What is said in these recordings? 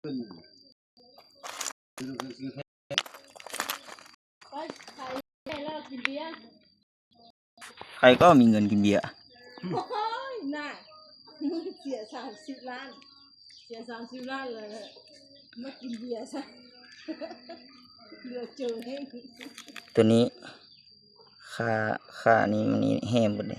ໄປ ໃຜແລ້ວກິນເບຍ ໃຜກໍມີເງິນກິນເບຍ ໂອ້ຍ ນະ ເສຍສາມສິບລ້ານ ເສຍສາມສິບລ້ານ ແລ້ວມາກິນເບຍຊະ ເຫຼືອເຈີແຮງ ໂຕນີ້ ຂາ ຂານີ້ມັນນີ້ແຫ້ງເບິດເດ້.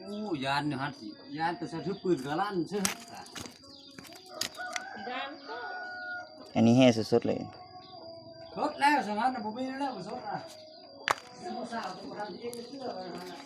ໂອ້ ຢ້ານຢູ່ຫັ້ນ ຢ້ານແຕ່ໃສ່ຖືປືນກະລັ່ນຊື່ ຢ້ານ ອັນນີ້ແຮ່ສົດໆເລີຍ ສົດແລ້ວ ສະະໝັນນະ ບໍ່ມີແລ້ວ ບໍ່ສົດນະ ສາວບໍ່ທັນເຮັດເທື່ອ ວ່າຊັ້ນນະ.